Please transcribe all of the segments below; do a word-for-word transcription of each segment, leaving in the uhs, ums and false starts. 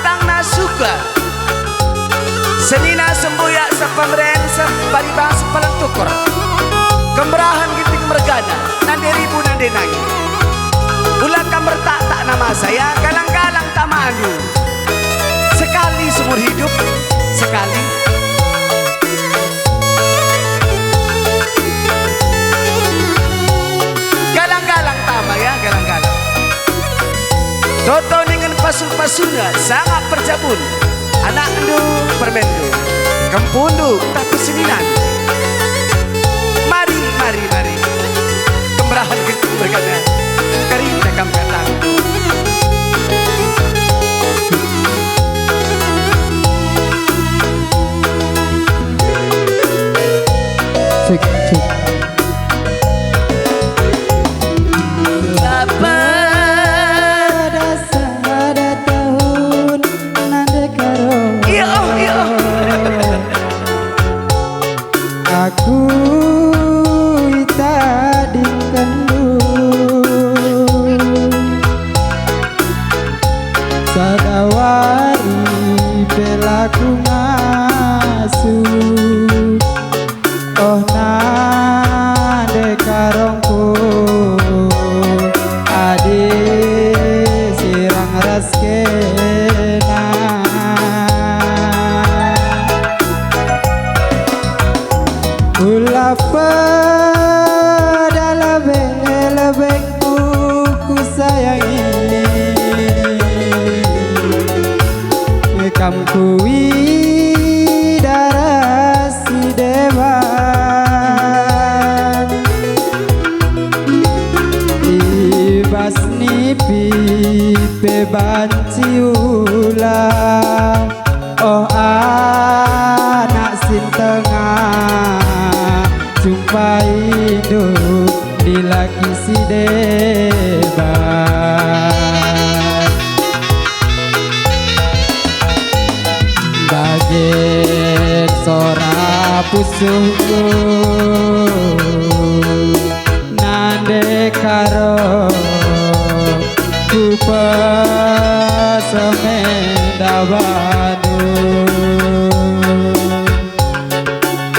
Tangna suka. Senina sembuyak sepemeren separiba sepeleng tukur. Kemberahen Ginting mergana, nande ribu nande nangin. Ula kam mertaktak nama saya, galang-galang tamandu. Sekali seumur hidup, sekali. Galang-galang tama ya, galang-galang. Toto ningen pasu-pasuna sangap perjabun. Anakndu permenndu, kempundu tapi seninan. Mari, mari, mari. Kemberahen Ginting mergana. Kari dakam katang. Cek, cek. Sada, sada tahun nande karo. Iya, oh, iya, oh. Aku itadingkenndu. Sada wari pe la kungasup, oh nande karongku, adi sirang ras kena. Ula peda lebe-lebengku kusayangi, kam kuidara si deban. I bas nipi pe banci ula. Oh anak sintengah, jumpai ndu dilaki si deban. Bage sora pusuhku. Nande karo ku pesemenda bandu,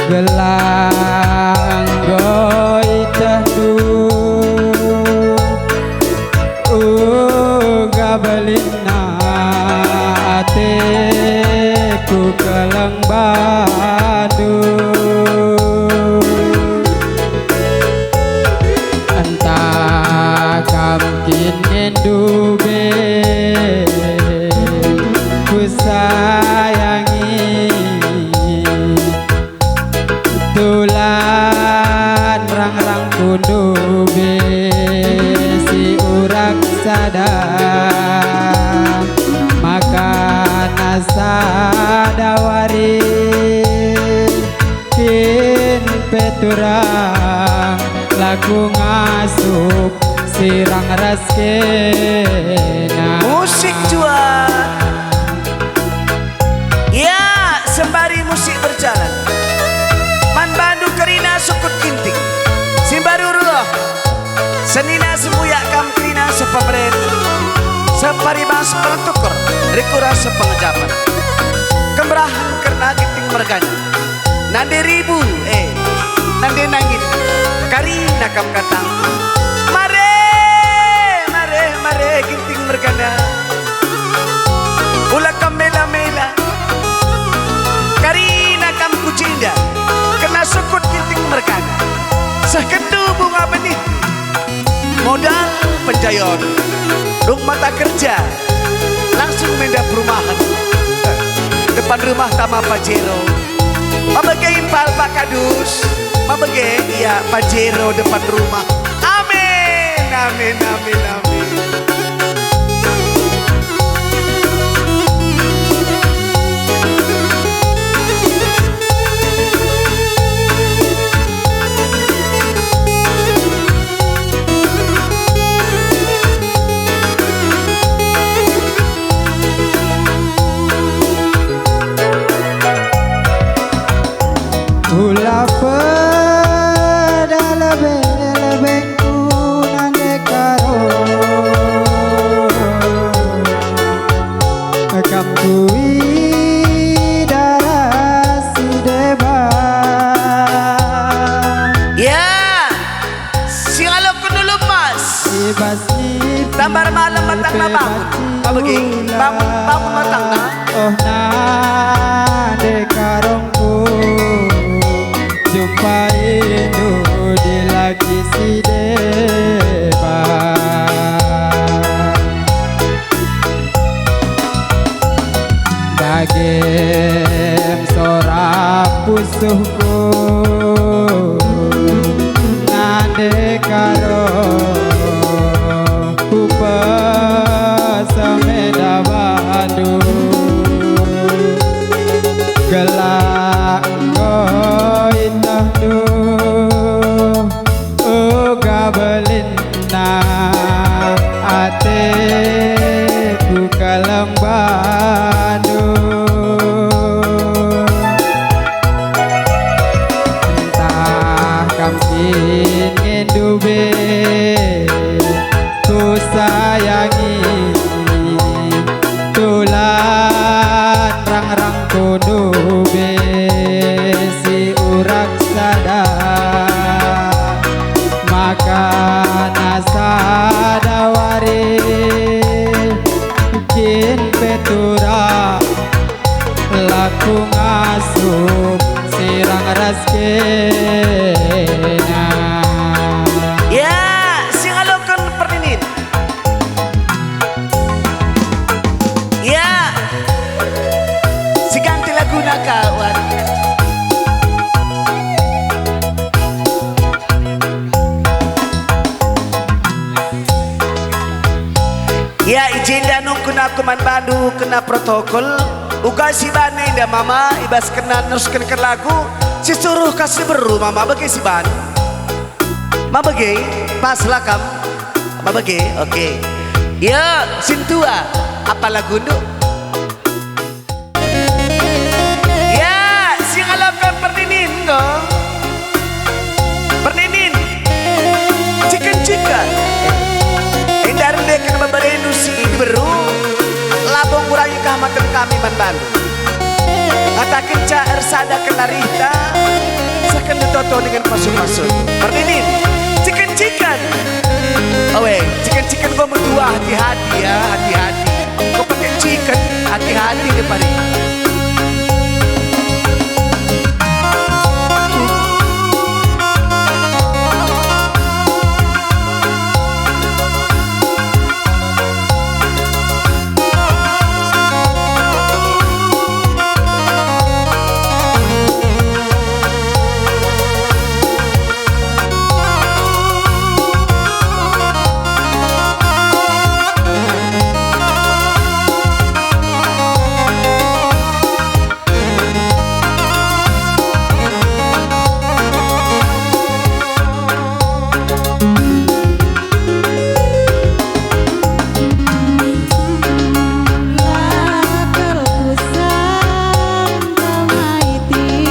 gelah enggo itehndu uga belinna ateku keleng bandu. Ntah kam kin enda be kusayangi, tulan rangrangku enda be si urak sada, makana sada wari kin pe turang la kungasup sirang ras kena. Musik juak. Ya, sembari musik berjalan, man bandu kerina sukut Ginting. Si mbaru reh. Senina sembuyak kam kerina sepemeren, separibas pertukur, rikura sepengejapan. Kemberahen kerna Ginting mergana. Nande ribu, eh, nande nangin, karina kam katang. Mare, mare, mare, Ginting mergana. Ula kam mela-mela. Karina kam ku jenda, kena sukut Ginting mergana. Seh kenndu bunga benih. Modal penjayon, rung mata kerja, langsung menda perumahan. Depan rumah tama Pajero. Mabege impal Pak Kadus, mabege ia Pajero depan rumah. Amin, amin, amin, amin. Ula peda lebe-lebengku nande karo Kuidara si deban. Ya, singaloken dulu Mas. Ibas ni Tambar malem matangna bangun. Apa bagi? Bangun, bangun matangna. Oh, nande karongku, jumpaindu dilaki si deban. Dagem sora pusuhku, nande karo kupeseme dabandu. Gelah enggo ietehndu uga belinna ateku keleng bandu. Ntah kam kin ngendu be kusayangi, tulan rangrang kundu be si urak sada. Makana sada wari kin pe turah, la ku ngasup sirang ras kena. Ya, singaloken perninin. Ya, siganti laguna kawan. Ya, i jenda nungkun aku man bandu kena protokol. Uga si bana enda mama, ibas kena nerusken lagu, si suruh ka si beru mama, bage si ban. Ma bage, pas la kam. Ma bage, oke. Ya, sintua, apa lagundu? Ya, singaloken perninin enggo. Perninin. Ciken-ciken. Enda rendeken beberendu si diberu. Labo ngurangi kehamaten kami man bandu. Ngatakenca ersada kena rihta, seh kenndu toto dingen pasu-pasu. Perninin. Ciken-ciken. Awe, ciken-ciken enggo metua, hati-hati ya, hati-hati. Kau pakai ciken, hati-hati deh, pari.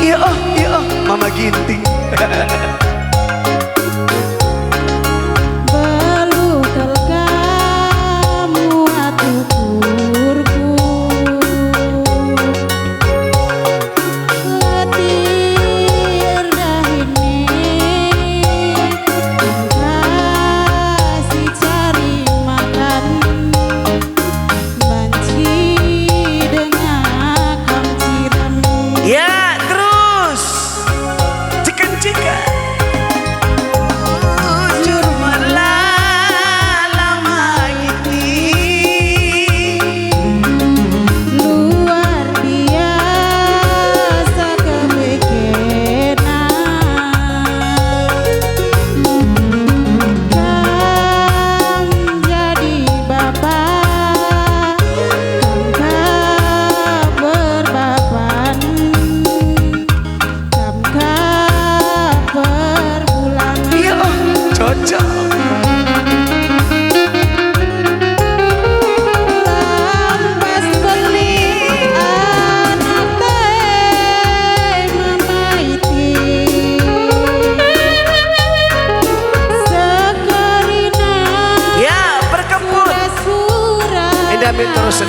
Iya, oh, iya, oh, Mama Ginting. Beluh kal kamu atuh kurku. Letih erdahin e, engka si cari makan. Banci denga kam cirem. Ya, terus. Ciken-ciken. Bujur melala magiti. Luar biasa kebekena. Kam jadi bapa, kam ka berbapan, kam ka perbulangan. Iya, oh, cocok. Lampas beli anak te mama iti. Sekerina. Ya, berkempur. Sura-sura. Enda min terus.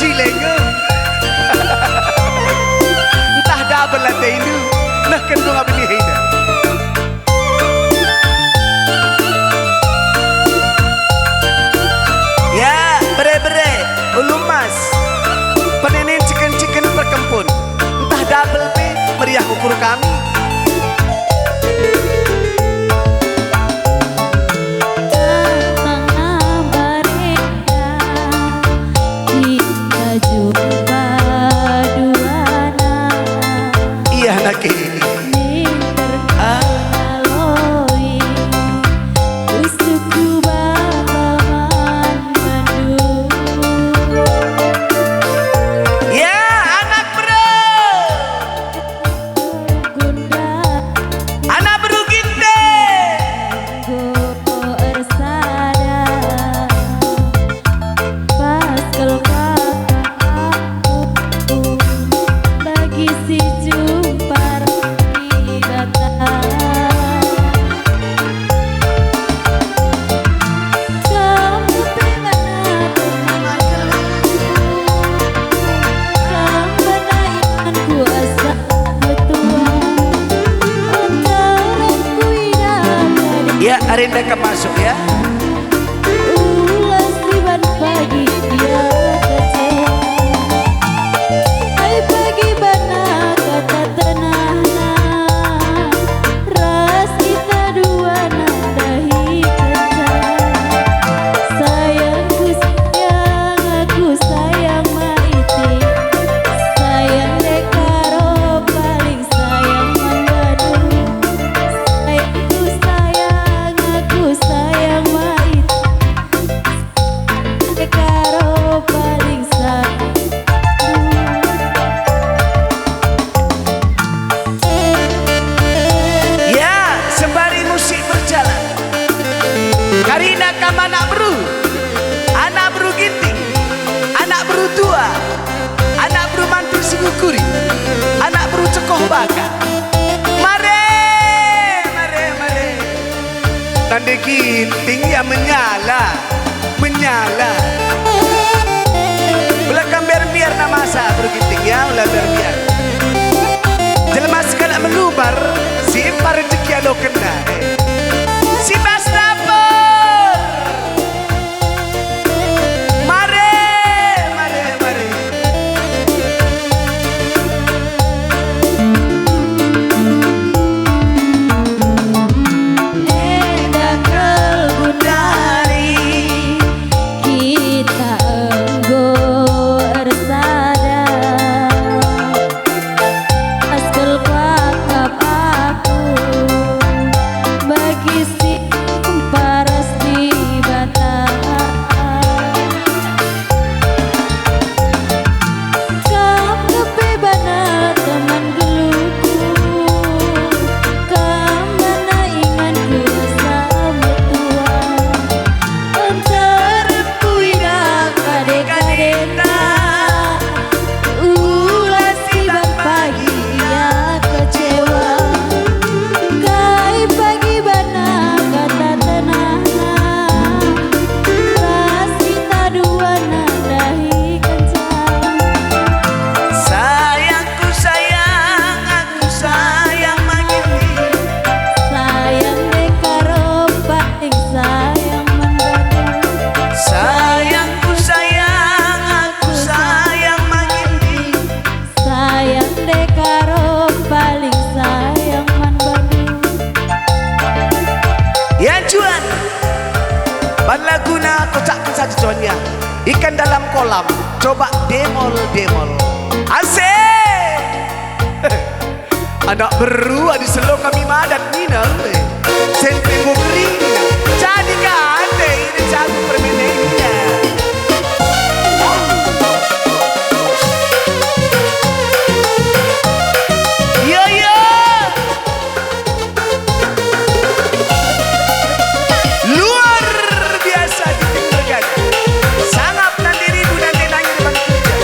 Lenge. Ntah double atendu, nehken bunga benihe enda. Ya, bere-bere, ulu emas, peninen ciken-ciken perkempun, ntah double pe meriah ukur kami. Datanglah barenda, kita jumpa duana. Ia nake. Minter kaloi, usukku baba man bandu. Ya, anak beru. Gunda. Anak beru Ginting. Enggo ersada. Pas kal kata aku, bagi si jumpar Dibata. Kam pe bana teman geluhku, kam bana inganku asa metua. Entaran kuidah tadi. Ya, Arinda kam masuk, ya. Ulas iban pagi ia kecewa. Ai pagi bana kata tenahna, ras kita dua nandahikenca. Sayangku sayang, aku sayang maiti. Sayang dekaro paling sayang man bandu. Sayangku sayang, aku sayang maiti. Dekaro paling sayang. Ya, sembari musik berjalan, karina kam anak beru, anak beru Ginting, anak beru tua, anak beru mantu si ngukuri, anak beru cekoh baka. Mare, mare, mare. Tande Ginting ya menyala, menyala. Ula kam mbiar-mbiar namasa beru Ginting ya, ula mbiar-mbiar. Jelma sekalak melubar, si empa rejeki alokenna. Si bas dapur. Mare, mare, mare. Enda kal gundari kita enggo ersada. Askel kuakap aku bagi si empa ras Dibata. Kam nge pe bana teman geluhku, kam bana inganku asa metua. Entaran kuidah kade-kadenta, ulas iban pagi ia kecewa. Kai pagi bana kata tenahna, ras kita dua nandahikenca. Sayangku sayang, aku sayang maiti. Sayang dekaro paling sayang man bandu. Sayangku sayang, aku sayang maiti. Sayang dekaro paling sayang man bandu. Ya, Juan. Ban laguna kocakken saja, Juan, ya. Ikan dalam kolam, coba demol-demol. Asik! Anak beru adi selo kami madat nina, eh. Sente enggo kering nina. Jadi kate ina jago permenennya. Iya, iya. Luar biasa, Ginting Mergana. Sangap nande ribu, nande nangin bangkitja.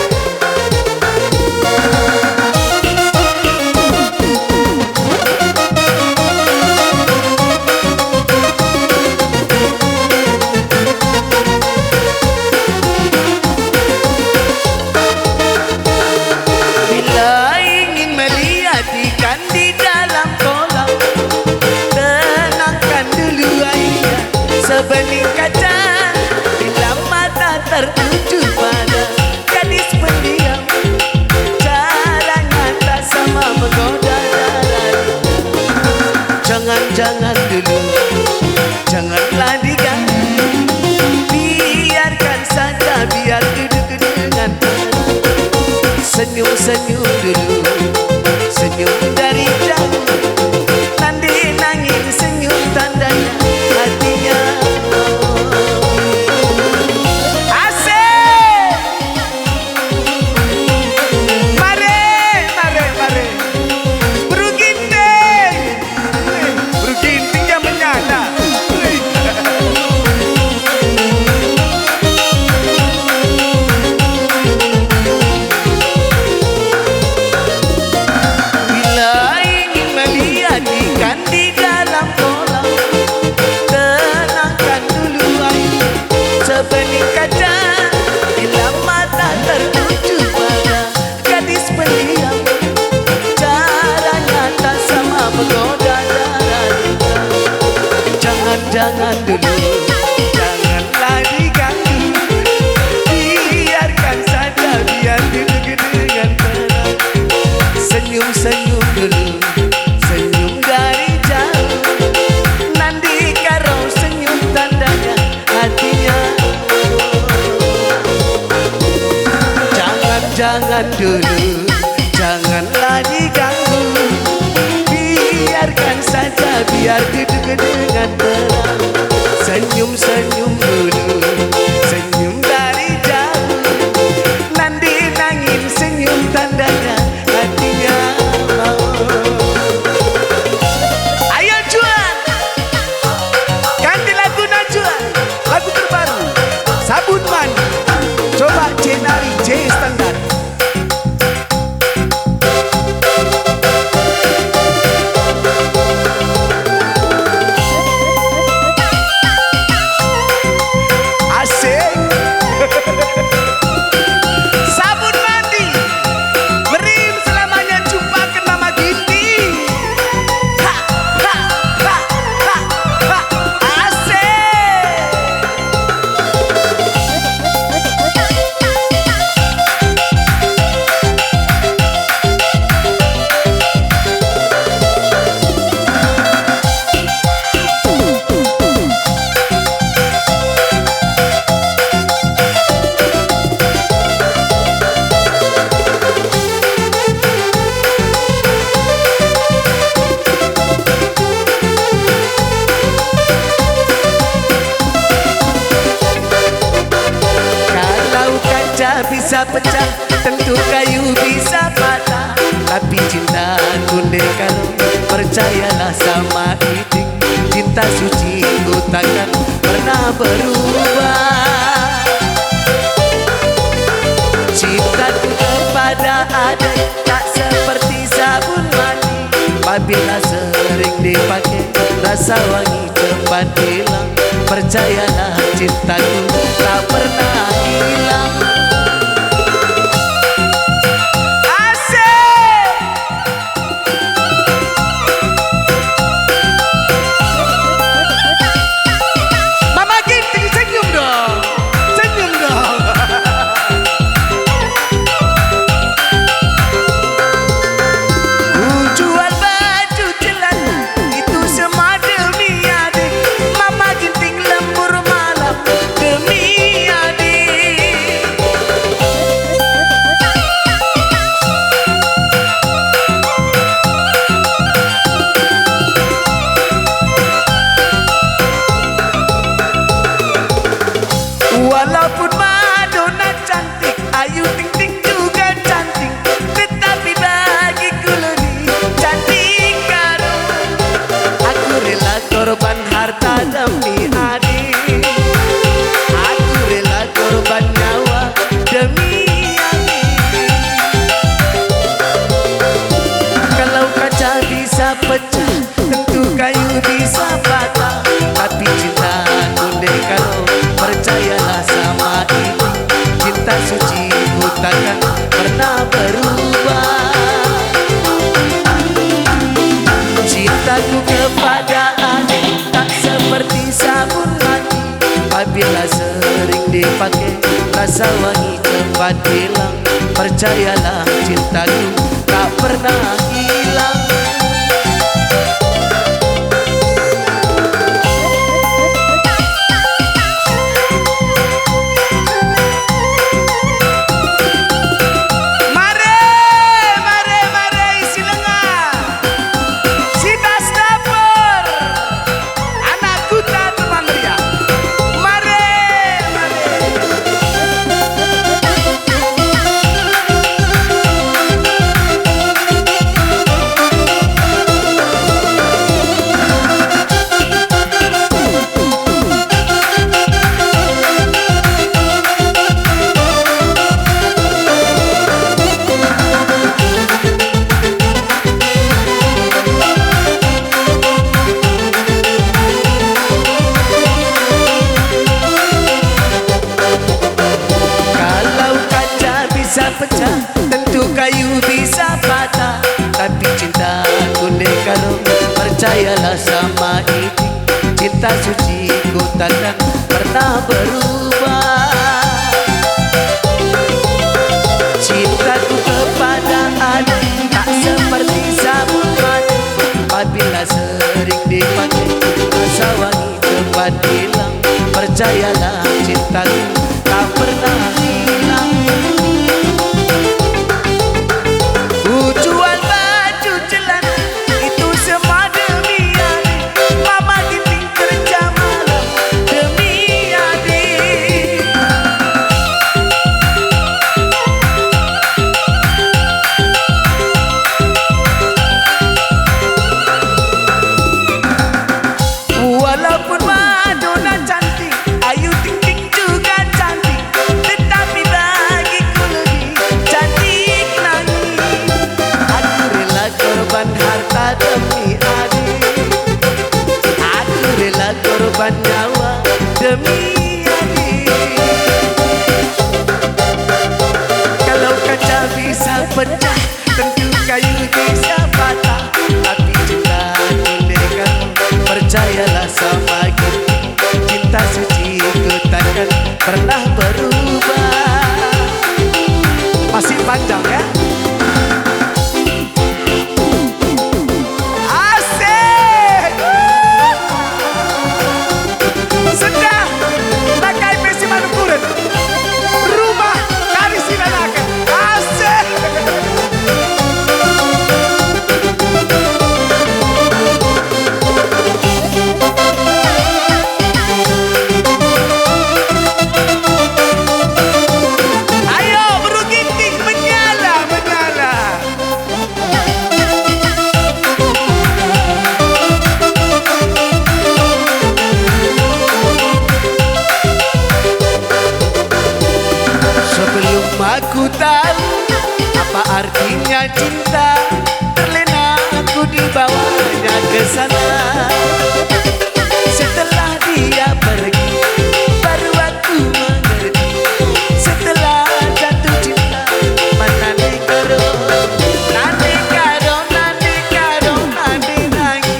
Bening kaca, bila mata tertuju pada gadis pendiam, caranya tak sama menggoda darah luka. Jangan-jangan dulu, janganlah diganggu, biarkan saja biar duduk dengan tenang. Senyum-senyum dulu, senyum dari jauh, nanti karo senyum tandanya hatinya. Jangan-jangan dulu, janganlah diganggu. Biarkan saja, biar duduk dengan tenang. Senyum-senyum dulu, senyum dari jauh. Nanti nangin senyum tandanya hatinya mau. Ayo, Juan! Ganti lagu, Najwa. Lagu terbaru. Sabun Mandi. Coba C nari, C standar. Asik. Sabun Mandi. Merim selamanya jumpaken Mama Ginting. Ha, ha, ha, ha, ha. Asik. Kalau kaca bisa pecah, tentu kayu bisa patah, tapi cintaku ndekar, percayalah sama Iping. Cinta suci ku takkan pernah berubah. Cintaku kepada adek tak seperti sabun mandi. Apabila sering dipakai, rasa wangi cepat hilang. Percayalah, cintaku tak pernah hilang. Asik! Mama Ginting, senyum dong. Senyum dong. Ku jual baju celana, itu semua demi adek. Mama Ginting lembur malam demi adek. Walaupun Madonna cantik, Ayu Ting Ting juga cantik, tetapi bagiku lebih cantik Karung. Aku rela korban harta demi adek. Aku rela korban nyawa demi adek. Kalau kaca bisa pecah, tentu kayu bisa patah, tapi cintaku ndekar, percayalah sama Iping. Cinta suci ku takkan pernah berubah. Cintaku kepada adek tak seperti sabun mandi. Apabila sering dipakai, rasa wangi cepat hilang. Percayalah, cintaku tak pernah hilang. Mare, mare, mare, isi lenga. Sitas dapur. Anak kuta teman meriah. Mare, mare. Percayalah sama ini, cinta suci ku takkan pernah berubah. Cintaku kepada Adi tak seperti sabun madu, apabila sering dipakai, rasa wangi cepat hilang. Percayalah, cintaku tak pernah hilang. Ku jual baju celana itu semua demi Adi. Mama Ginting kerja malam demi Adi. Walaupun Madonna cantik, Ayu Ting Ting juga cantik, tetapi bagiku lebih cantik Nangi. Aku rela korban harta demi Adi. Aku rela korban nyawa demi Adi. Kalau kaca bisa pecah, tentu kayu bisa patah, tapi cinta ku ndekan, percayalah sama ku, cinta suci ku takkan pernah berubah. Masih panjang, ya? Asik! Sendah, takai pe si manukuren. Rumah kari si nanaken. Asik. Ayo, Beru Ginting, menyala, menyala. Sebelum aku tahu apa artinya cinta, terlena aku dibawanya ke sana. Setelah dia pergi, baru aku mengerti. Setelah jatuh cinta, mana ni karo, nani karo, nani karo, nani Nangi.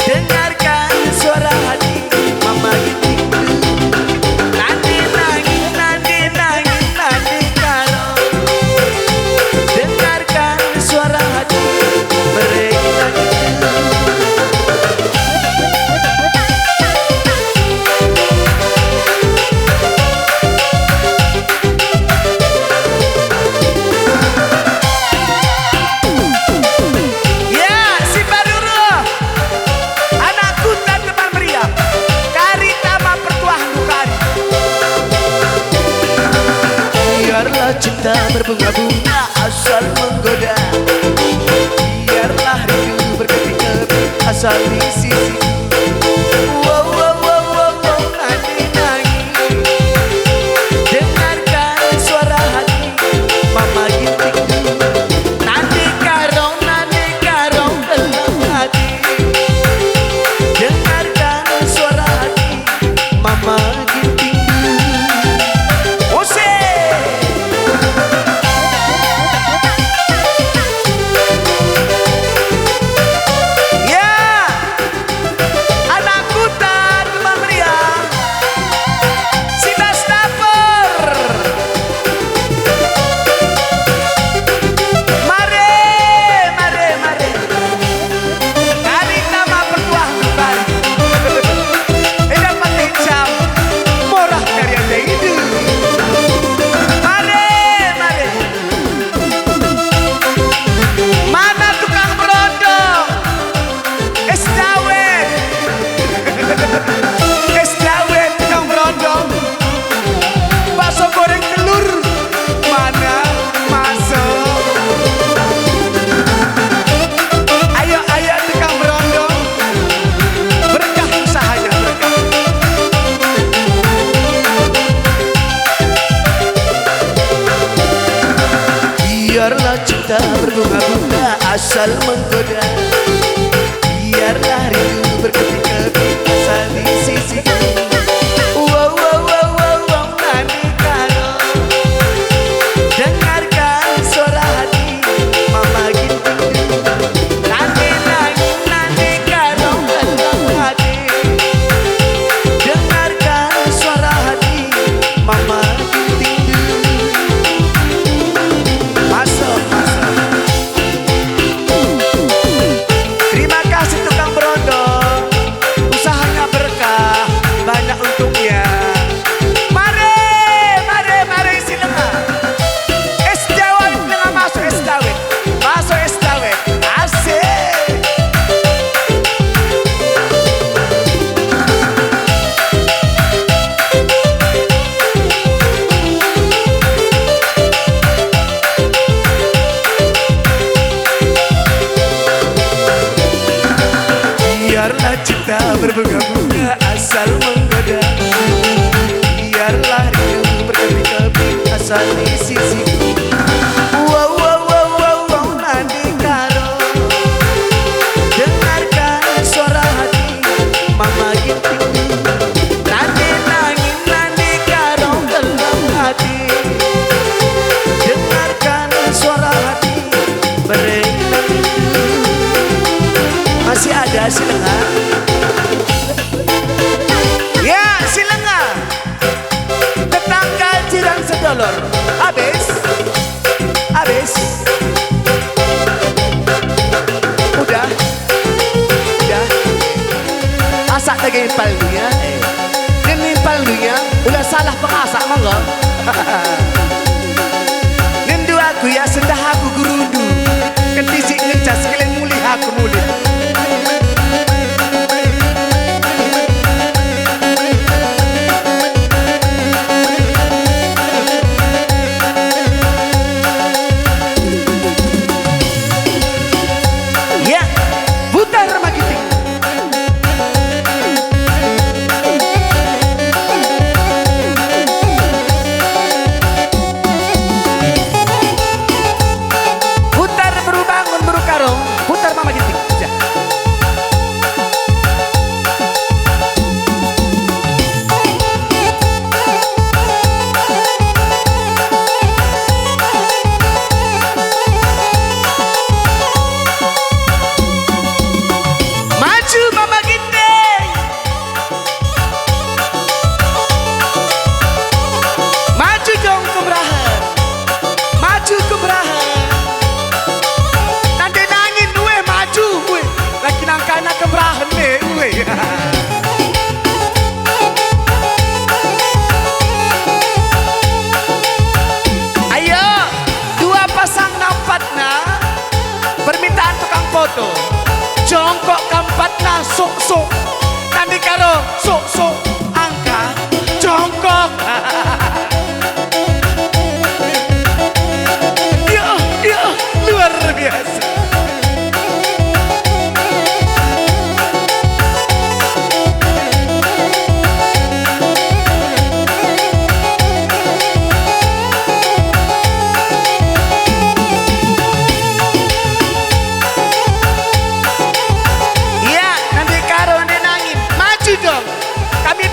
Dengarkan suara hati, Mama Ginting. Nani Nangi, nani Nangi, nani karo. Dengarkan suara hati, mereka itu. Ya, si baru ruh. Anak kuta teman meriah. Kari tama pertuahndu kari. Biarlah cinta berbunga-bunga asal menggoda. Biarlah rindu berkeping-keping asal di sisiku. Wow, wow, wow, wow, wow, Adi Nangi. Dengarkan suara hati, Mama Ginting. Nande karo, nande karo, gelah hati. Dengarkan suara hati, Mama Ginting. Ose! Ya! Anak kuta Tuban Meriah, si bas dapur. Mare, mare, mare. Kari tama pertuah kembali. Enda pake jam, morah kari ate idu. Mare, mare. Mana tukang berondong? Es dawet. Es dawet tukang berondong. Bakso goreng telur. Mana? Masuk. Ayo, ayo tukang berondong. Berkah usahanya, berkah. Biarlah cinta berbunga-bunga asal menggoda. Biarlah rindu berkeping-keping asal di sisiku. Wow, wow, wow, wow, wow, nani karo. Dengarkan suara hati, Mama Ginting. Nani, nani, Sari sisiku. Wow, wow, wow, wow, wow, Nande Karo. Dengarkan suara hati, Mama Ginting. Nande nangin, Nande Karo, gelap hati. Dengarkan suara hati, berenang. Masih ada si lenga? Ya, si lenga. Tetangga jiran sedulur. Habis? Habis? Udah? Udah? Asak dage impalndu ya. Eh. Nin impalndu ya, ulah salah pengasak manggo. Nindu aku ya, sendah aku gurundu. Kentisik ngenca sekalian mulih aku mulih. Ya, putar Magiting. Putar beru bangun beru karung, putar Mama Ginting. Ja. Maju Mama Ginting. Maju dong kemerahen. Maju kemerahen. Nande nangin, weh, maju, weh. Laki nangkana kemerahen, weh, weh. Ayo, dua pasang nampatna. Permintaan tukang foto. Jongkok keempatna, suk, suk. Nande Karo, suk, suk. Angka, jongkok. Ya, ya, luar biasa. Ya, Nande Karo, Nande Nangin, maju dong. Kami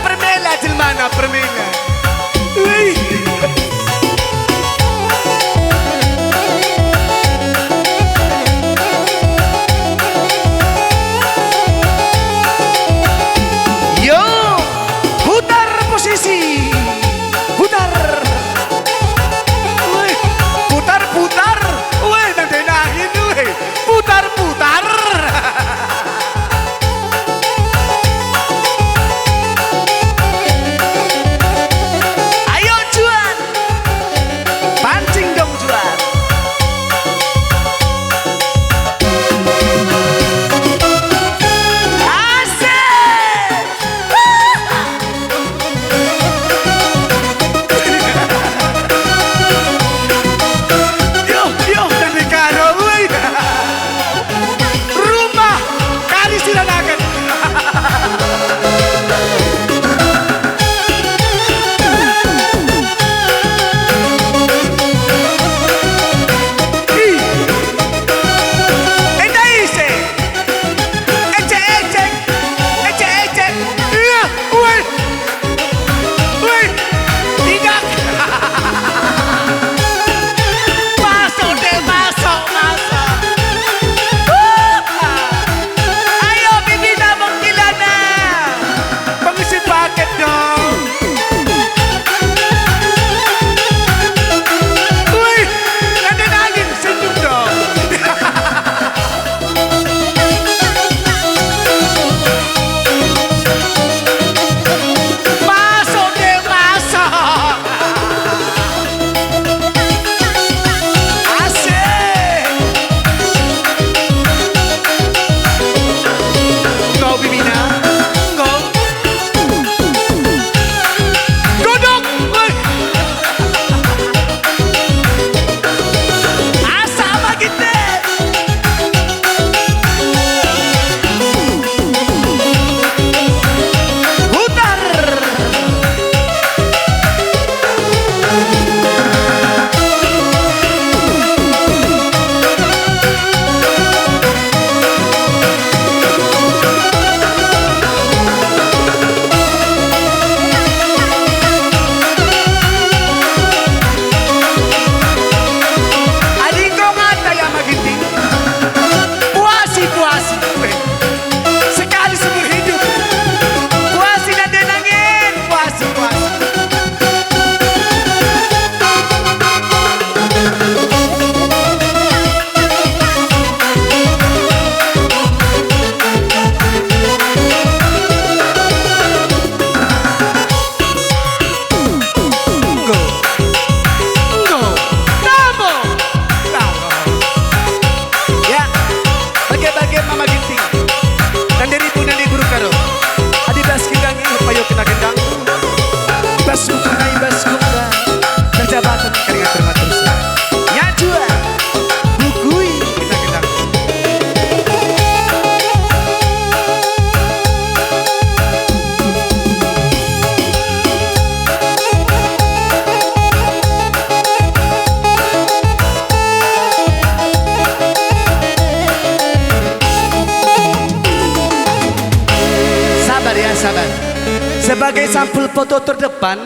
Pakai sampul foto terdepan,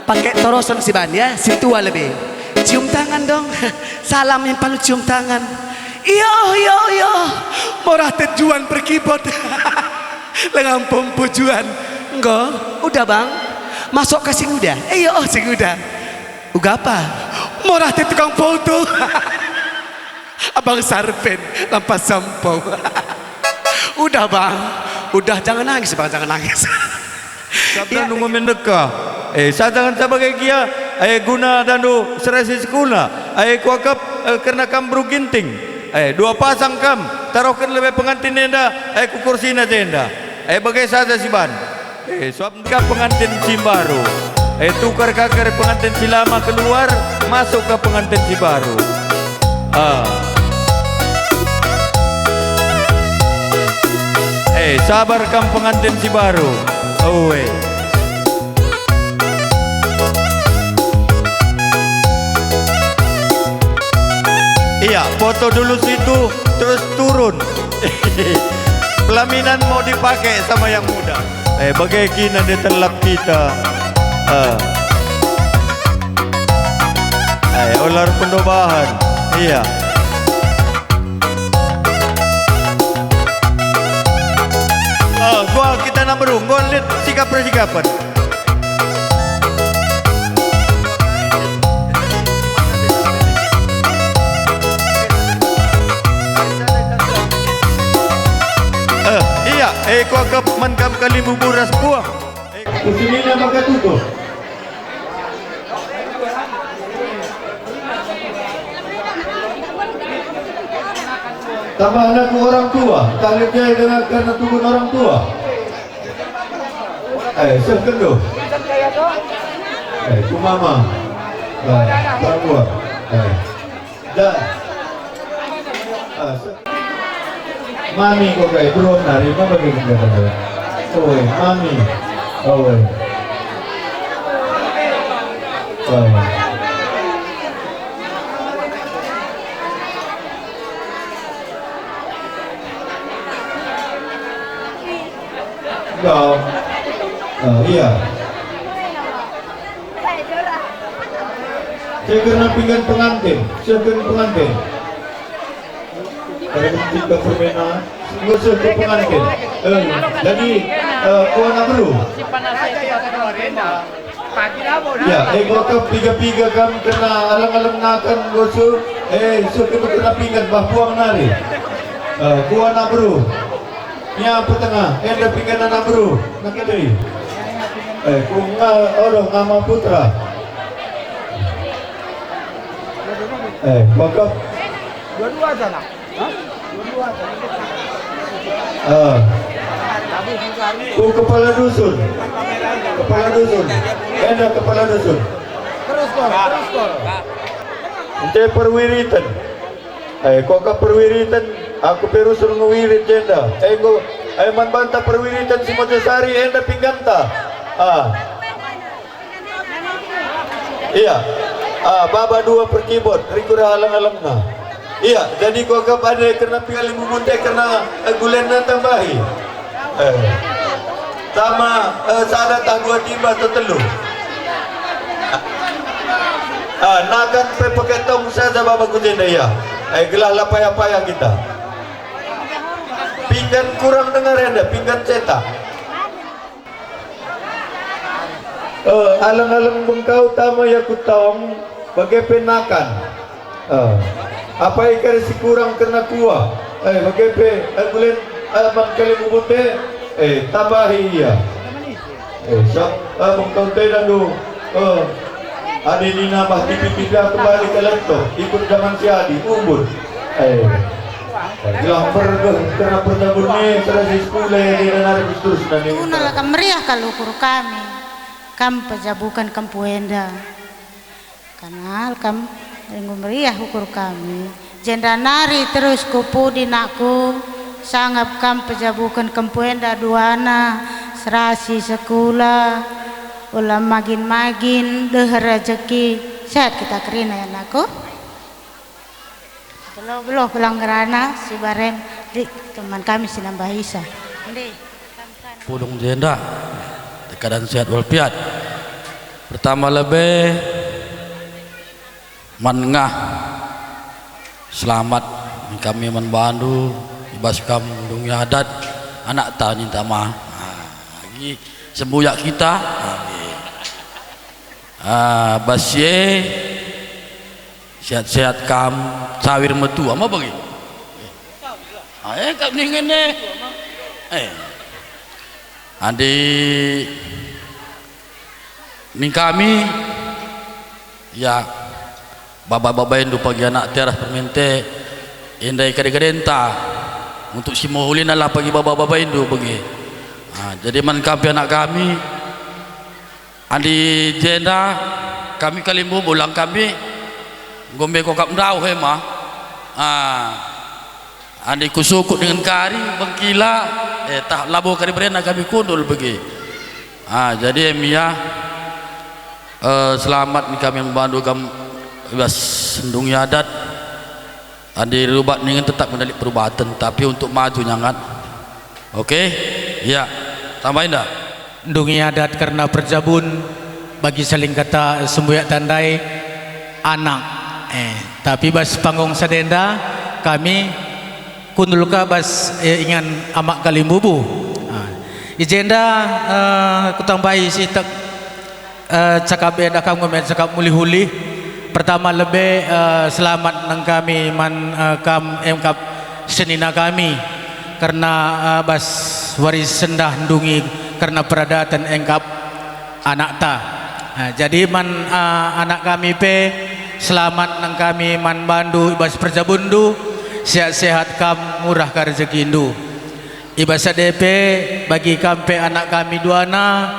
pakai torosen si ban ya, si tua lebih. Cium tangan dong. Salam yang paling cium tangan. Iyo, iyo, iyo. Morah tejuan perkibot. Lengang pompo juan. Enggo, udah bang. Masuk ke sing udah. Iyo, oh sing udah. Uga apa? Morah te tukang foto. Abang Sarpen, lampas sampau. Udah bang. Udah, jangan nangis bang, jangan nangis. Sabda nunggu mendeka. Eh, sadangen sabagai gia, eh, guna dandu serasi sekula. Eh, kuakap, eh, kerna kam beru Ginting. Eh, dua pasang kam, tarohken lebe pengantin enda, eh, ku kursina jenda. Eh, bage saja si ban. Eh, suap ka pengantin si mbaru. Eh, tukar ka kari pengantin si lama keluar, masuk ka pengantin si baru. Ah. Eh, sabar kam pengantin si baru. Oe. Iya, foto dulu situ, terus turun. Pelaminan mau dipakai sama yang muda. Eh, bage kina dia telap kita. Eh. Eh, olar pendobahan. Iya. Eh, gua kita nak beru, gua lihat sikap persikapan. Eh, iya, eh, kuakap man kam kalimbubu ras puang. Eh, kusinina maka tutup. Tambahna ku orang tua, tali jai dengan karena tukun orang tua. Eh, seh kendo. Eh, ku mama. Eh, perempuan. Eh. Da. Ah, seh. Mami kok kayak bro nari apa bagi kita? Oi, mami. Oi. Oi. Enggak. Oh, iya. Saya kena pinggan pengantin, saya kena pengantin. Pada ketika permena, saya ke pengantin. Eh, jadi, eh, ku anak beru. Ya, eh, kok piga-piga kam kena alang-alang nakan, gosu, eh, suka kena pinggan, bah puang nari. Eh, ku anak beru. Nya petengah, enda pinggan anak beru, nak kedai. Eh, ku nga, odoh ngama putra. Eh, bakap. Dua-dua sana. Hah? Dua-dua sana. Ah. Ku kepala dusun. Kepala dusun. Enda kepala dusun. Terus, Kor. Terus, Kor. Ente perwiriten. Eh, koka perwiriten, aku pe rusur ngewirit jenda. Eh, enggo, eh, man banta perwiriten si Mojosari enda pingganta. Ah. Iya. Ah, baba dua perkibot, rikur alang-alangna. Iya, jadi koka pada kerna piali mumunte kerna, eh, gulenna tambahi. Eh. Tama, eh, sada tah dua timba atau telu. Ah, nakan pe pake tong saja baba ku jenda, ya. Eh, gelah la payah-payah kita. Pinggan kurang dengar enda, pinggan cetak. Eh, aleng-aleng bengkau tama ya ku tong, bage pe nakan. Eh, apai kari si kurang kerna kuah? Eh, bage pe, eh, bulen, eh, man kali mubute, eh, tambahi ia. Eh, sap, eh, bengkau te dandu, eh, adi nina bah tipi-tipi kembali ke lentok, ikut zaman si adi, umbun. Eh, gelah mergeh kerna perjabun ni, serasi sekula, dia nari terus nani. Tuna la kam meriah kal ukur kami, kam pejabuken kempu enda. Kanal kam enggo meriah ukur kami. Jenda nari terus ku pudi nakku, sangap kam pejabuken kempu enda duana, serasi sekula, ula magin-magin, deher rejeki. Sehat kita kerina ya, nakku? Beloh-beloh pelang ngerana, si barem, di teman kami si nambah isa. Ndi? Pulung jenda, Keadaan sehat walafiat. Pertama lebe, man ngah selamat kami man bandu, ibas kam ndungi adat anak ta ninta ma. Ah, agi sembuyak kita. Ah, bas si e, sehat-sehat kam, cawir metua, ma bagi? Ah, eh, kap ningen e. Eh. Adi ning kami, ya, baba-babaindu pagi anak teras permente, enda i kade-kadenta untuk si mehulina lah pagi baba-babaindu bagi. Ah, jadi man kam pe anak kami, adi jenda kami kalimbubu lang kami, enggo mbe kap ndauh ema. Ah, adi kusukut dingen kari bengkila, eh, tah labo kari berena kami kundul bagi. Ah, jadi em ia, eh, selamat ni kami man bandu kam i bas ndungi adat. Adi rubat ningen tetap ngendali perubaten, tapi untuk maju nyangat. Oke? Ya, tambahin dah. Ndungi adat kerna perjabun bagi saling kata sembuyak tandai anak. Eh, tapi bas panggung sadenda kami kundul ka bas, eh, ingan amak kalimbubu. Ah. I jenda, eh, kutambahi sitek, eh, cakap enda kam nggo me cakap mulih-ulih. Pertama lebe, eh, selamat nang kami man, eh, kam emkap senina kami kerna, eh, bas wari sendah ndungi kerna peradaten emkap anakta. Nah, jadi man, ah, anak kami pe, selamat nang kami man bandu i bas perjabunndu, sehat-sehat kam, murah ka rejekindu. I bas ade pe, bagi kam pe anak kami duana,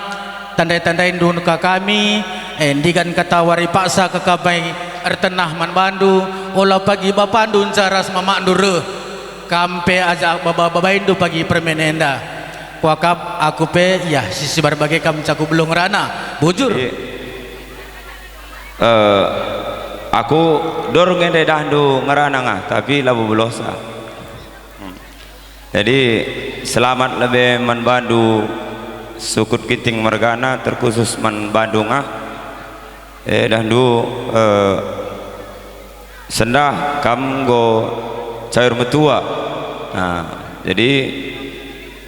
tandai-tandaindu ka kami, eh, ndigan kata wari paksa ka kami ertenah man bandu, ola pagi bapandu nca ras mamakndu reh. Kam pe ajak baba-babaindu pagi permen enda. Kuakap aku pe, yah, si sibar bage kam cakup beluh ngerana. Bujur. Iya. Eh, aku dur nge ndedahndu ngerana ngah, tapi labo beluhsa. Hmm. Jadi, selamat lebe man bandu sukut Ginting mergana, terkhusus man bandu ngah. Eh, dahndu, eh, sendah kam enggo cair metua. Nah, jadi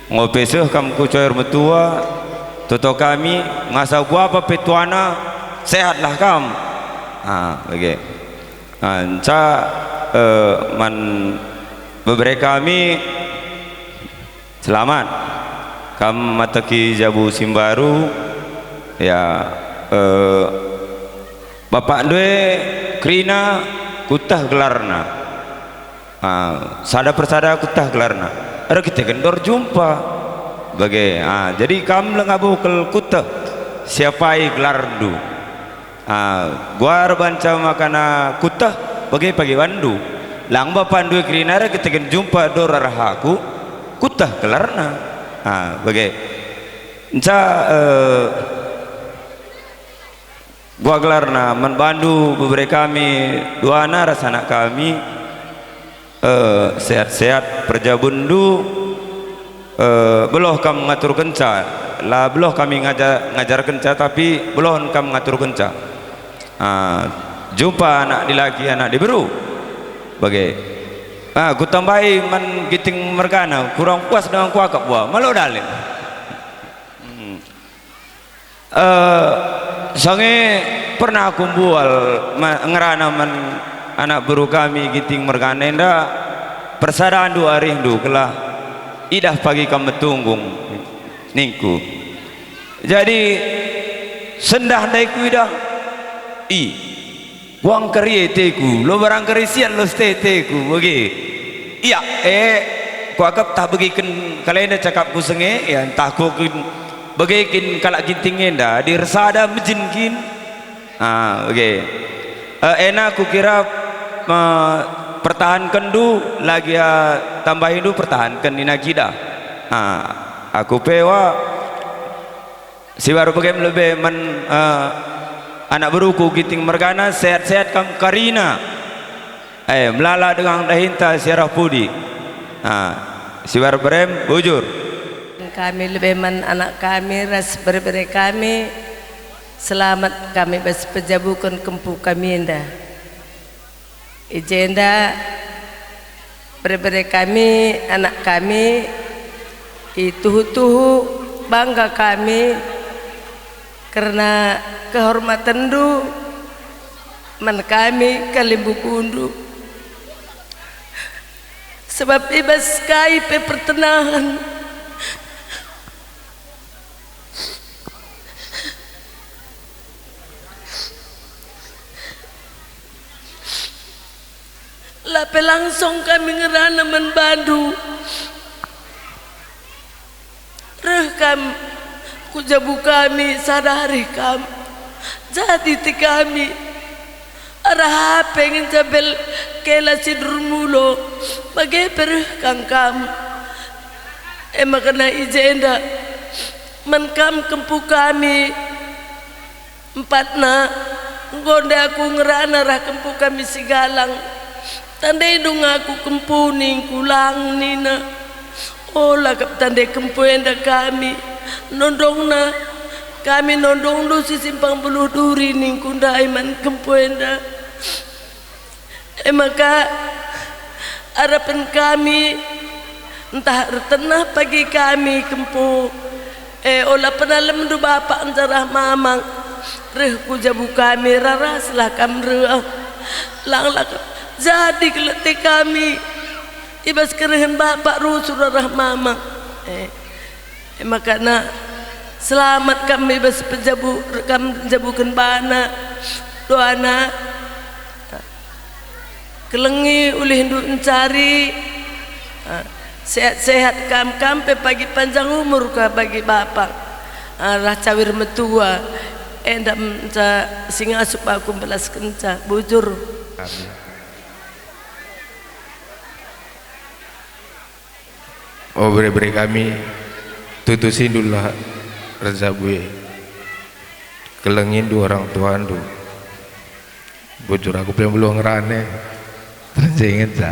enggo pe seh kam ku cair metua, toto kami ngasa kuapa pe tuana, sehatlah kam. Nah, bage. Nah, nca, eh, man bebere kami, selamat. Kam mateki jabu si mbaru, ya, eh, bapakndu e kerina kueteh gelarna. Ah, sada persada kueteh gelarna. Erkiteken dor jumpa. Bage, ah, jadi kam leng abuh kal kueteh siapai gelarndu. Ah, guar banca makana kueteh, bage pagi wanndu. Lang bapakndu e kerina erkiteken jumpa dor arah aku, kueteh gelarna. Ah, bage. Nca, eh, guar gelarna man bandu bebere kami duana ras anak kami. Eh, sehat-sehat perjabunndu, eh, beluh kam ngaturkenca, la beluh kami ngaja-, ngajarkenca, tapi beluhen kam ngaturkenca. Ah, jumpa anak dilaki, anak diberu. Bage. Ah, kutambahi man Ginting mergana, kurang puas dengan kuakap wa. Malo dalin. Hmm. Eh, sange pernah aku mbual ma-, ngerana man anak beru kami Ginting mergana enda, "Persadandu arihndu gelah idah pagi kam metunggung," ningku. Jadi, sendah ndai kuidah, i, Kuangkeri ateku, lo barang kerisian lo sete ateku, bage. Ia, eh, kuakap tah begiken kalenda cakapku sange, ya, ntah ku kin, bage kin kalak Ginting enda, adi ersada mejin kin. Ah, bage. Eh, ena kukira, eh, pertahankenndu, lagi, ah, tambahindu pertahanken nina kita. Ah, aku pe wa, Si baru bage lebe man, eh, anak beruku Ginting mergana, sehat-sehat kam kerina. Eh, melala denga dahinta si arah pudi. Ah, si baru berem, bujur. Kami lebe man anak kami ras bere-bere kami, selamat kami bas pejabuken kempu kami enda. I jenda bere-bere kami, anak kami, ituhu-tuhu bangga kami kerna kehormatenndu man kami kalimbubundu. Sebab i bas kai pe pertenahen la pe langsung kami ngerana man bandu. Reh kam ku jabu kami, sada arih kam jadi ti kami. Arah ape ngenca bel kela si durmulo, bage pe reh kang kam. E maka na i jenda man kam kempu kami. Empatna, enggo nde aku ngerana rah kempu kami si galang. Tandai dung aku kempu ningku lang nina. Ola kap tandai kempu enda kami. Nondongna, kami nondongndu si simpang buluh duri ningku ndai man kempu enda. E maka, arapen kami, ntah ertenah pagi kami kempu, e, ola penalemndu bapak njarah mamang, reh ku jabu kami, raraslah kam reh. Langlah kam jadi kelete kami, i bas kerehen bapak rusur rarah mamang. E, e maka na, selamat kam i bas pejabu, kam jabuken bana, doana. Kelengi ulihndu encari, ah, sehat-sehat kam, kam pe pagi panjang umur ka bagi bapak, ah, rah cawir metua, enda ngenca si ngasup aku mbelaskenca, bujur. Amin. O bere-bere kami, tutusindulah ras jabu e. Kelengindu orang tuandu. Bujur aku pe mbeluh ngerana. Terus inget sa.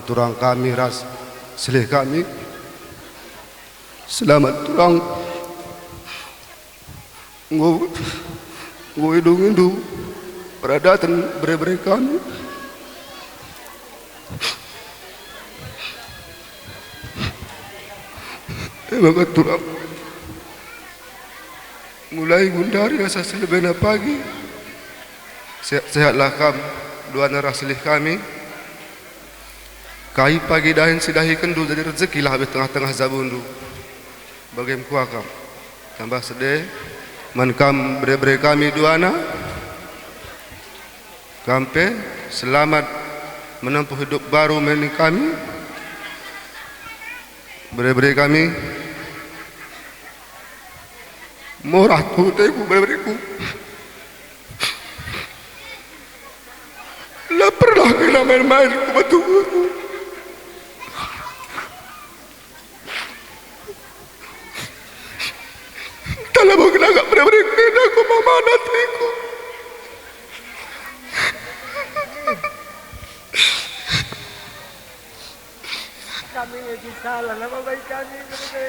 Turang kami ras selih kami. Selamat turang. Enggo, enggo idungindu peradaten bere-bere kami. E maka turang, mulai gundari asa si lebena pagi. Sehat-sehatlah kam, duana ras selih kami. Kai pagi dahin si dahikenndu jadi rejekilah i tengah-tengah jabundu. Bage me kuakap. Tambah sede man kam bere-bere kami duana. Kam pe selamat menempuh hidup baru man kami. Bere-bere kami. Murah tuhu ateku bere-bereku. La pernah kena main-main ku batu guru. Entah labo kena gak bere-bere kena ku mama ateku. Kami nge salah, labo baik kami bere-bere.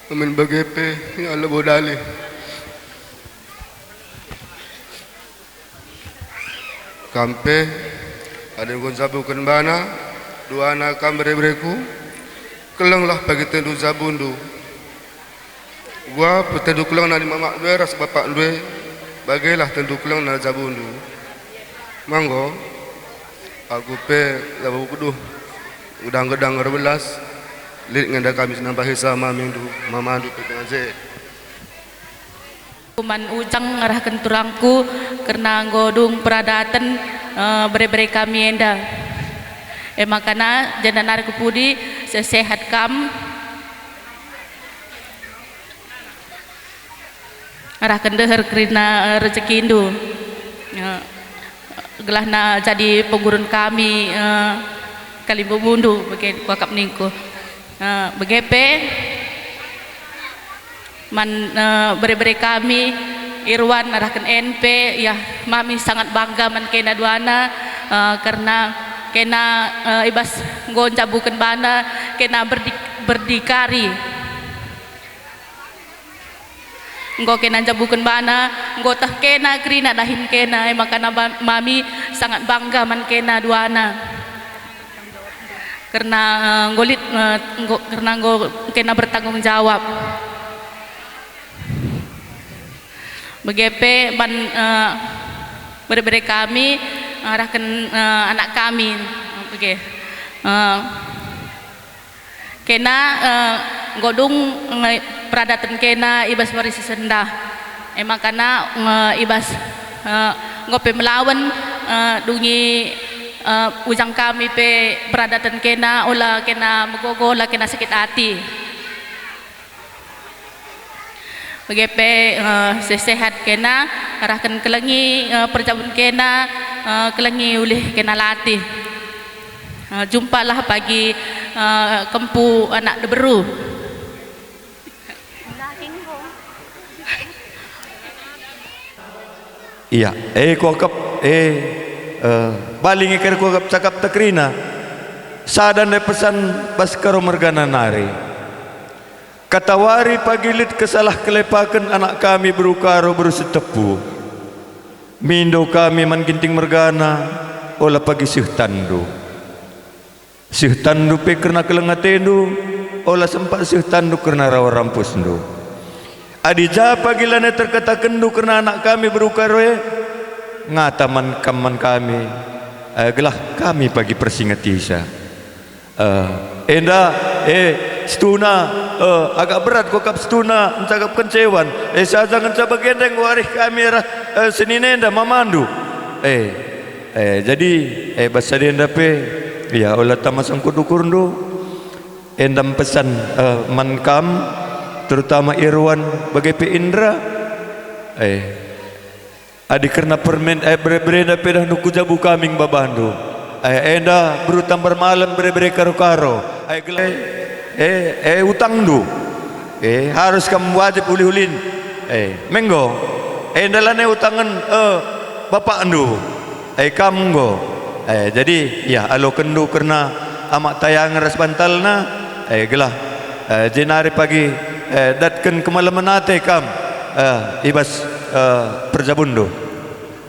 Amin bage pe, ya Allah, bodali. Kam pe, adi enggo njabuken bana, duana kam bere-bereku, kelenglah pagi tendu jabundu. Gua petendu kelengna ni mamakndu e ras bapakndu e, bagelah tendu kelengna jabundu. Manggo, aku pe labo kuduh gedang-gedang erbelas, lit nge enda kami si nambahi sa mamindu, mamandu pe ngaje. Kuman ujang ngerahken turangku kerna enggo dung peradaten, eh, bere-bere kami enda. E makana jenda nari ku pudi, sehat-sehat kam. Arahken deher kerina, eh, rejekindu. Eh, gelahna jadi penggurun kami, eh, kalimbubundu, bage kuakap ningku. Eh, bage pe man, eh, bere-bere kami, Irwan arahken N P, ya, mami sangat bangga man kena duana, eh, kerna kena, eh, i bas enggo njabuken bana kena berdi-, berdikari. Enggo kena njabuken bana, enggo teh kena kerina dahin kena, e maka na ba-, mami sangat bangga man kena duana. Kerna, eh, enggo lit, eh, enggo, kerna enggo kena bertanggung jawab. Bage pe man, eh, bere-bere kami, arahken, eh, anak kami. Bage. Eh, Kena, eh, enggo dung, eh, peradaten kena i bas wari si sendah. E maka na, eh, i bas, eh, enggo pe melawen, eh, dungi, eh, ujang kami pe peradaten kena, ola kena megogo, ola kena sakit ati. Bage pe, eh, sehat-sehat kena, arahken kelengi, eh, perjabun kena, eh, kelengi ulih kena latih. Eh, jumpalah pagi, eh, kempu anak diberu. Ia, e kuakap, e, eh, balingi kari kuakap cakapta kerina. Sada ndai pesan bas Karo mergana nari. Katawari pagi lit kesalah kelepaken anak kami beru Karo beru Sitepu. Mindo kami man Ginting mergana, ola pagi seh tanndu. Seh tanndu pe kerna keleng atendu, ola sempat seh tanndu kerna rawa rampusndu. Adi ja pagi lanai terkatakenndu kerna anak kami beru Karo e, ngata man kam man kami, eh, gelah kami pagi persingetisa. Eh, enda, eh, situhuna, eh, agak berat kuakap situhuna ncakapken cewan. Eh, saja ngenca bagenda enggo arih kami arah, eh, senina enda mamandu. Eh, eh, jadi, eh, bas sada enda pe, ya, ola tama sangkut ukurndu. Enda mpesan, eh, man kam, terutama Irwan, bage pe Indra. Eh, Adi kerna permen, eh, bere-berenda pe dah nuku jabu kami nge babandu. Eh, enda beru Tambar Malem bere-bere Karo-Karo. Eh, gela-, eh, eh, utangndu. Eh, harus kam wajib ulih-ulihen. Eh, me enggo. Enda lanai utangen, eh, bapakndu. Eh, kam enggo. Eh, jadi, ya, alokenndu kerna amak tayangen ras bantalna. Eh, gelah, eh, jenari pagi, eh, datken kemalemen ate kam, eh, i bas, eh, perjabunndu.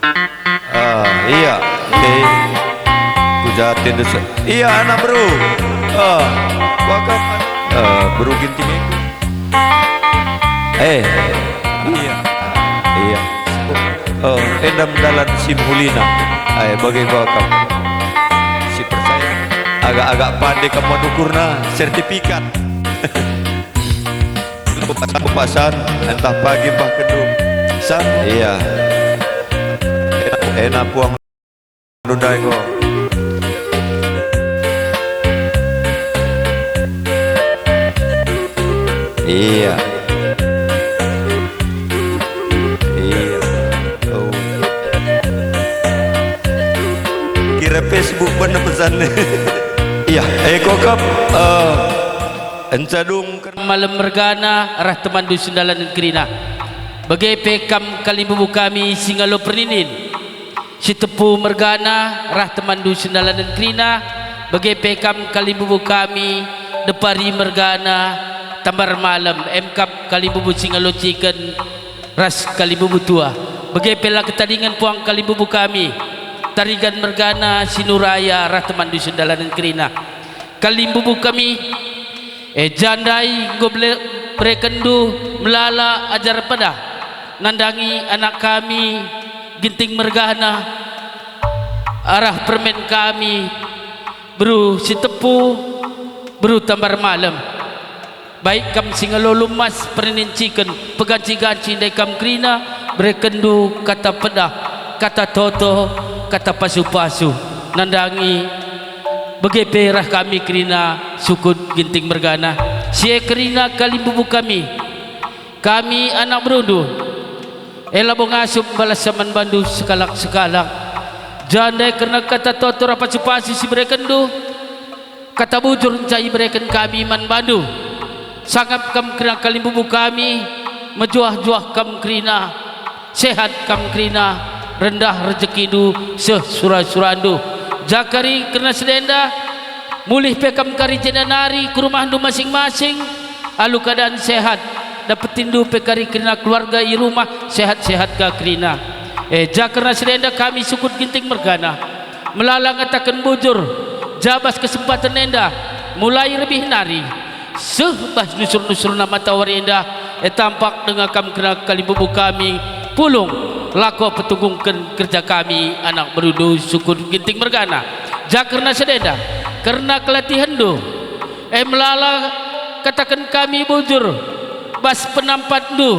Ah, iya. Eh, ku ja atendu se-, iya, anak beru. Ah, wakap, eh, beru Ginting e. Eh, iya. Iya. Eh, endam dalan si mehulina. Ai, bage wakap. Si percaya. Agak-agak pande kam man ukurna, sertifikat. Kupasan, kupasan, entah pagi mbah kendung. San, iya. Enak, enak puang ndai enggo. Iya. Iya. Oh. Kira Facebook bener pesan. Iya, eh, kuakap, eh, enca dung Malem mergana arah temanndu sendalanen kerina. Bage pe kam kalimbubu kami si ngalo perninin. Sitepu mergana arah temanndu sendalanen kerina. Bage pe kam kalimbubu kami Depari mergana Tambar Malem, emkap kalimbubu si ngalo ciken ras kalimbubu tua. Bage pe la ketadingen puang kalimbubu kami Tarigan mergana si Nuraya arah temanndu sendalanen kerina. Kalimbubu kami, e ja ndai enggo bele-, berekenndu melala ajar pedah, nandangi anak kami Ginting mergana, arah permen kami, beru Sitepu, beru Tambar Malem. Baik kam si ngalo lumas perninciken, peganci-ganci ndai kam kerina, berekenndu kata pedah, kata toto, kata pasu-pasu, nandangi bage pe reh kami kerina sukut Ginting mergana. Si e kerina kalimbubu kami, kami anak berundu, e labo ngasup balas man bandu sekalak-sekalak. Ja ndai kerna kata toto ras pasu-pasu si berekenndu, Kata bujur nca ibereken kami man bandu. Sangap kam kerina kalimbubu kami, mejuah-juah kam kerina, sehat kam kerina, rendah rejekindu seh sura-surandu. Jakari kerina si enda, mulih pe kam kari jenda nari ku rumahndu masing-masing, alu keadaan sehat, dapetindu pe kari kerina keluarga i rumah sehat-sehat ka kerina. E, ja kerina si enda kami sukut Ginting mergana. Melala ngataken bujur, ja bas kesempaten enda, mulai rebih nari, seh bas nusur-nusurna matawari enda, e tampak denga kam kerina kalimbubu kami, pulung, lako petungkungken kerja kami anak berundu sukut Ginting mergana. Ja kerina si enda, kerina kelatihenndu, e melala kataken kami bujur, bas penampatndu,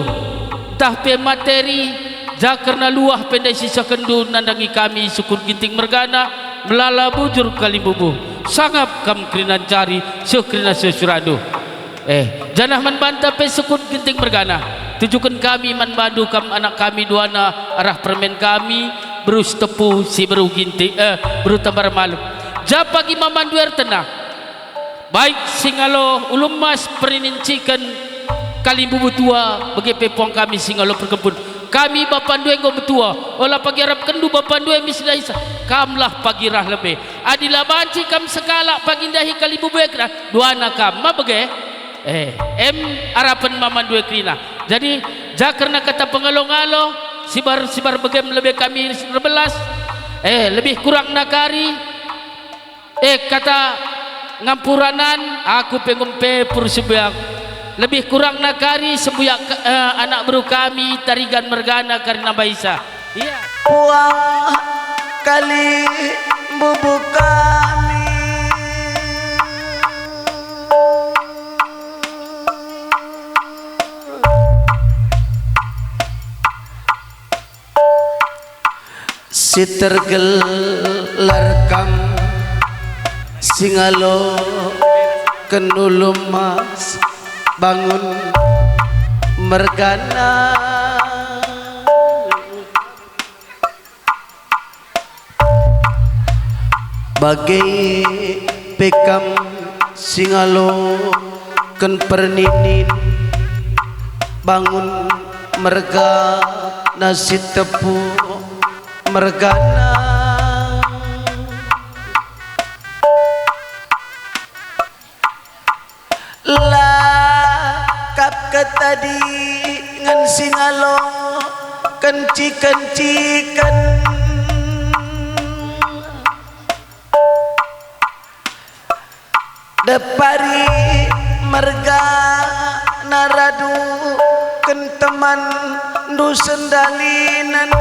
ntah pe materi, ja kerina luah pe ndai sisehkenndu nandangi kami sukut Ginting mergana, melala bujur kalimbubu. Sangap kam kerina ncari, seh kerina seh surandu. Eh, janah man banta pe sukut Ginting mergana, tujuken kami man bandu kam anak kami duana arah permen kami, beru Sitepu, si beru Ginting, eh, beru Tambar Malem. Ja pagi mamandu ertena. Baik Singalo, Ulu Emas, Perninan Ciken, kalimbubu tua, bage pe puang kami Singalo Perkempun. Kami bapandu enggo metua, ola pagi arapkenndu bapandu e mis ndahisa, kamlah pagi rah lebe. Adi la banci kam sekalak pagi ndahi kalimbubu e kerina, duana kam, ma bage? Eh, em arapen mamandu e kerina. Jadi, ja kerina kata pengalo-ngalo, sibar-sibar begem lebe kami erbelas, eh, lebih kurang nakari, Eh, kata ngampuranan, aku pe ngumpe pur sembuyak. Lebih kurang nakari sembuyak, eh, anak beru kami Tarigan mergana kerina mbaisa. Iya. Puang kalimbubu kami. Si tergelar kam Singalo, ken Ulu Emas, bangun mergana. Bage pe kam Singalo, ken Perninan, bangun mergana, Sitepu mergana. La kap ketadingen Singalo, ken Ciken-ciken. Depari mergana radu, ken temanndu sendalinen.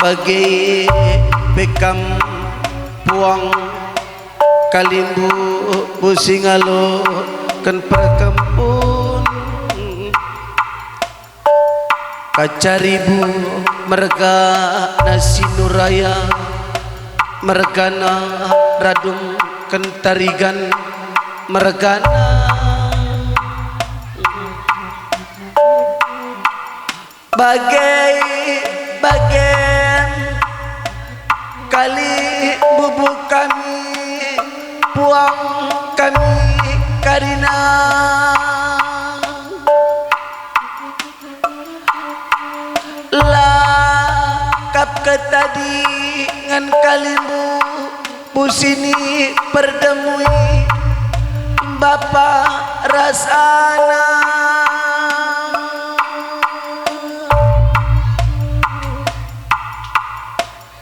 Bage pe kam puang kalimbubu Singalo, ken Perkempun. Kacaribu mergana Sinuraya, mergana Radung, ken Tarigan mergana. Bage-bagen kalimbubu kami, puang kami kerina. La kap ketadingen kalimbubu si ni perdemui bapa ras anak.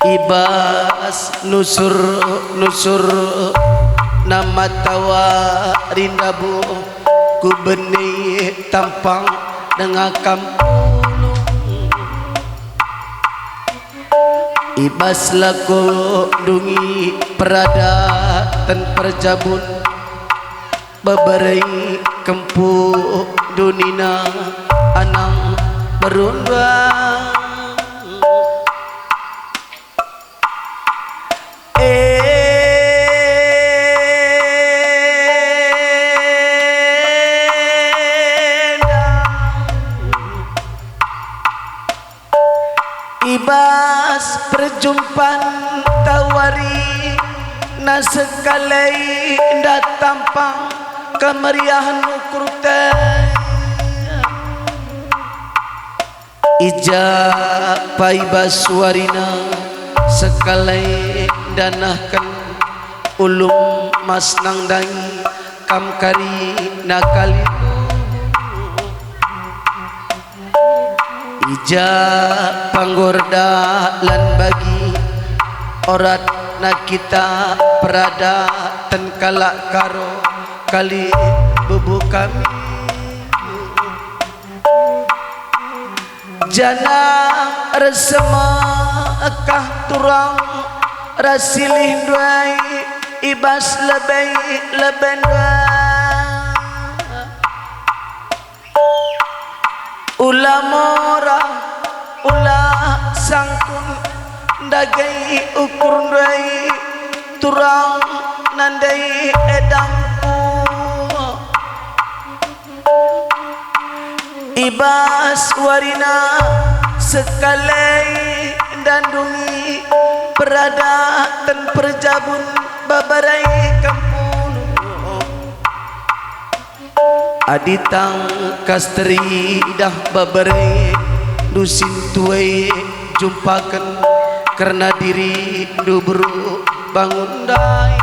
I bas nusur-nusurna matawari ndabuh, ku bene tampang denga kam pulung. I bas lako ndungi peradaten perjabun, bebereng kempu dunina anang berundang. Enda. I bas Erjumpan tawari na sekalai nda tampang kemeriahen ukurta. I ja pa i bas warina sekalai ndanahken ulung mas nang ndai kam kari na kalimbung. I ja pa enggo erdah lan bagi oratna kita peradaten kalak Karo kalimbubung kami. Janah ersemekah turang ras silih nduai i bas lebe-lebe nduai. Ula mora, ula sangkun, ndagai ukur nduai turang nandai edangku. I bas warina sekalai ndandungi peradaten perjabun babarai kempunu. Adi tangkas teridah babarai dusin tuai jumpaken kerna dirindu beru bangun ndai.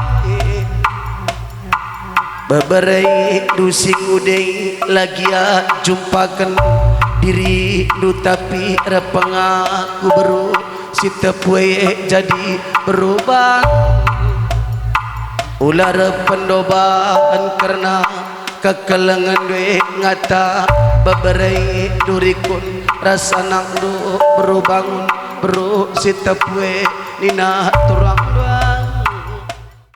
Beberendu si nguda la gia jumpaken dirindu, tapi erpengaku beru si tepue jadi berubah. Ula erpendoban kerna kekelengen ndu e ngata beberendu rikut ras anakndu beru bangun, beru si tepue nina turang.